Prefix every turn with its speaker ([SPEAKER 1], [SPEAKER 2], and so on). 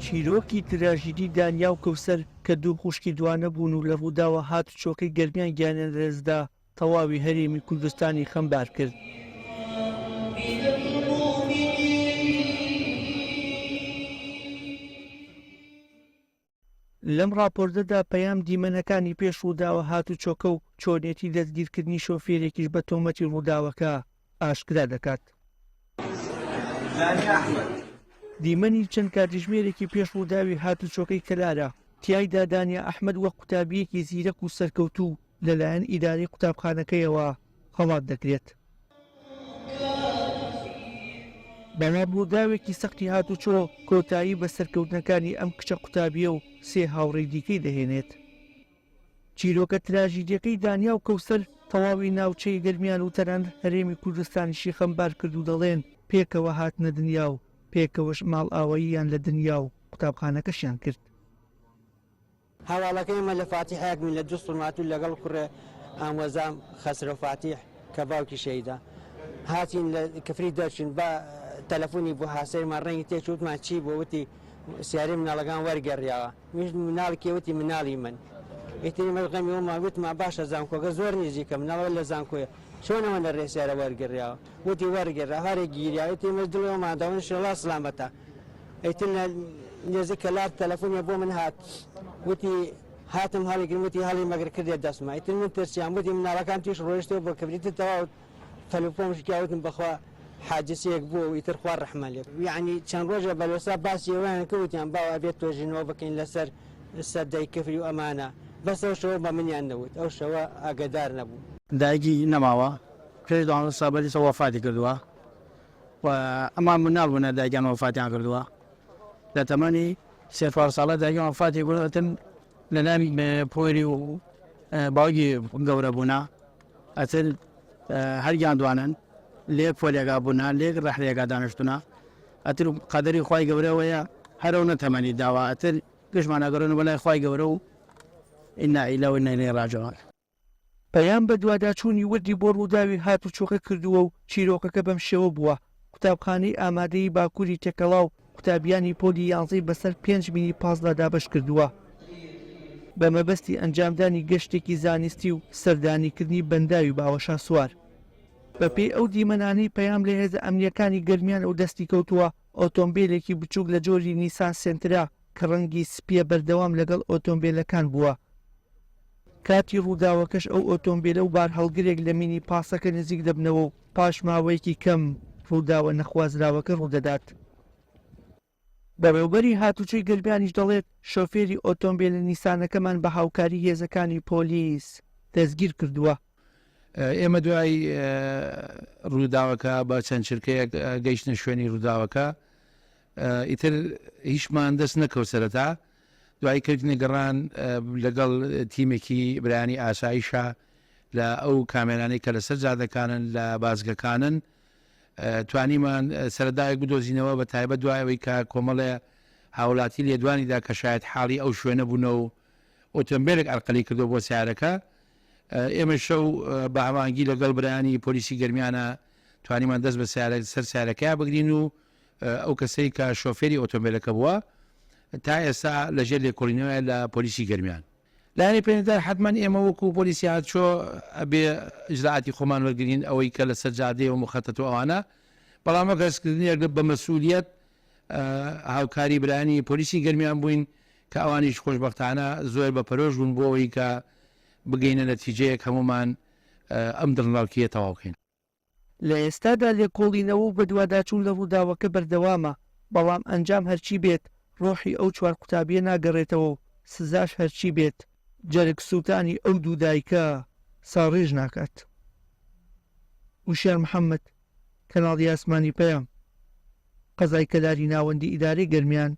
[SPEAKER 1] چیرۆکی تراژیدی دانیا و کەوسەر کە دوو خوشکی دوانە بوون و لە ڕووداوە هاتوچۆکەی گەرمیان گیانیان لەدەستدا، تەواوی هەرێمی کوردستانی خەمبار کرد. لەم ڕاپۆرتەدا پەیام دیمەنەکانی پێش ڕووداوە هاتوچۆکە و چۆنێتی دەستگیرکردنی شۆفێرێکیش بە تۆمەتی ڕووداوەکە ئاشکرا دەکات. دیمەنی چەند کاتژمێرێکی پێش ڕووداوی هاتوچۆکەی کەلارە، تیایدا دانیا ئەحمەد وەک قوتابییەکی زیرەک و سەرکەوتوو لەلایەن ئیدارەی قوتابخانەکەیەوە خەڵات دەکرێت. بەڵام ڕووداوێکی سەختی هاتوچۆ کۆتایی بە سەرکەوتنەکانی ئەم کچە قوتابییە و سێ هاوڕێی دیکەی دەهێنێت. چیرۆکە تراژیدیەکەی دانیا و کەوسەر تەواوی ناوچەی گەرمیان و تەنانەت هەرێمی کوردستانیشی خەمبار کرد و دەڵێن پێکەوە هاتنە دنیا و پێکەوەش ماڵئاواییان لە دنیا و قوتابخانەکەشیان کرد.
[SPEAKER 2] هەواڵەکەی ئێمە لە فاتیحێک بووین لە دووسڵماتوو لەگەڵ کوڕێ ئامۆزام خەسرەو فاتیح کە باوکی شەهیدە هاتین لە کفری دەرچوین بە تەلەفۆنی بۆ هاسەرمان ڕەنگی تێچوو وتمان چی بووە وتی سیارەی مناڵەکان وەرگەڕیاوە منیش مناڵ کێ وتی مناڵی من ئیتر ئێمەش غەمی ئەومان وتمان باشە زانکۆکە زۆر نزیکە مناڵەوە لە زانکۆیە چۆن ئەوەندە ڕێ سیارە وەرگڕیاوە وتی وەرگڕا هەرێ گیریا ئیتر ئێمەش دڵی ئەومان دا ئینشەڵا سلامەتە ئیتر لە نزیک کەلار تەلەفۆنێ بۆ من هات وتی هاتم هەڵیگرم وتی هەڵی مەگر کردێ دەستما ئیتر من ترسیام وتی مناڵەکان تویش ڕۆیشتەوە بۆ کبریت تەواو تەلەفۆم شکیا وتم بەخوا حادیسەیەک بووە و ئیتر خوا ڕەحمان لێ یەعنی چەند ڕۆژێ بەلۆسا باسی ئەوەیان کرد وتیان باوە ئەبێت تۆژینەوە بکەین لەسەر سەدەی کفری و ئەمانە بەس ئەو شەوە بە منیان نەوت ئەو شەوە ئاگەدار نەبووم.
[SPEAKER 3] دایکی نەماوە پێش دوانزە ساڵ بەریسە وەفاتی کردووە و ئەمان مناڵ بوونە دایکیان وەفاتیان کردووە لە تەمەنی سێ چوار ساڵە دایکیان وەفاتی کردووە لە لای پۆری و باوکی گەورە بوونە ئەتر هەرگیان دوانن لێک پۆلێکا بوونە لێک ڕەحلێکا دانیشتونە ئەتر قەدەری خوای گەورەوەیە هەرەو نەتەمەنی داوا ئەتر گشمان ئەگەڕێنەوە بەلای خوای گەورە و انا الی و انا الیه راجعون.
[SPEAKER 1] پەیام بەدواداچوونی وردی بۆ ڕووداوی هاتوچۆکە کردووە و چیرۆکەکە بەم شێوە بووە، قوتابخانەی ئامادەیی باکووری تێکەڵاو قوتابیانی پۆلی یانزەی بەسەر پێنج مینی پاسدا دابەش کردووە، بە مەبەستی ئەنجامدانی گەشتێکی زانستی و سەردانیکردنی بەنداوی باوەشاسوار. بەپێی ئەو دیمەنانەی پەیام لە هێزە ئەمنییەکانی گەرمیانەوە دەستی کەوتووە، ئۆتۆمبێلێکی بچووک لە جۆری نیسان سێنترا کە ڕەنگی سپییە بەردەوام لەگەڵ ئۆتۆمبێلەکان بووە، کاتی ڕووداوەکەش ئەو ئۆتۆمبێلە و بارهەڵگرێک لە مینی پاسەکە نزیک دەبنەوە و پاش ماوەیەکی کەم ڕووداوە نەخوازراوەکە ڕوودەدات. بەڕێوبەری هاتوچۆی گەرمیانیش دەڵێت، شۆفێری ئۆتۆمبێلە نیسانەکەمان بە هاوکاری هێزەکانی پۆلیس دەستگیرکردووە.
[SPEAKER 4] ئێمە دوای ڕووداوەکە بە چەند چرکەیەک گەیشتنە شوێنی ڕووداوەکە ئیتر هیچمان دەست نەکەوت سەرەتا دوای کەوتنە گەڕان لەگەڵ تیمێکی برایانی ئاسایشە لە ئەو کامێرانەی کە لەسەر جادەکانن لە بازگەکانن توانیمان سەرەداوێک بدۆزینەوە بە تایبەت دوای ئەوەی کە کۆمەڵێ هاوڵاتی لێدوانی دا کە شایەت حاڵی ئەو شوێنە بوونە و ئۆتۆمبیلێک ئەرقەلی کردو بۆ سیارەکە ئێمە شەو بە هەماهەنگی لەگەڵ برایانی پۆلیسی گەرمیانە توانیمان دەست بە سەر سیارەکەیا بگرین و ئەو کەسەی کە شۆفێری ئۆتۆمبیلەکە بووە تا ئێستا لەژێر لێکۆڵینەوەیە لە پۆلیسی گەرمیان. لایەنی پەیوەندیدار حەتمەن ئێمە وەکو پۆلیسی هاتوچۆ ئەبێ ئیجرائاتی خۆمان وەرگرین ئەوەی کە لەسەر جادەیە و موخەتەت و ئەوانە بەڵام وەک هەستکردنێک بە مەسئولیەت هاوکاری برایانی پۆلیسی گەرمیان بووین کە ئەوانیش خۆشبەختانە زۆر بە پەرۆش بوون بۆ ئەوەی کە بگەینە نەتیجەیەک هەموومان ئەم دڵنەڕاوکێیە تەواو بکەین.
[SPEAKER 1] لە ئێستادا لێکۆڵینەوە و بەدواداچوون لە ڕووداوەکە بەردەوامە، بەڵام ئەنجام هەرچی بێت ڕۆحی ئەو چوار قوتابییە ناگەڕێتەوە و سزاش هەرچی بێت جەرگ سووتانی ئەو دوو دایکە ساڕێژ ناکات. وشیار محەمەد، کەناڵی ئاسمانی پەیام، قەزای کەلاری ناوەندی ئیدارەی گەرمیان.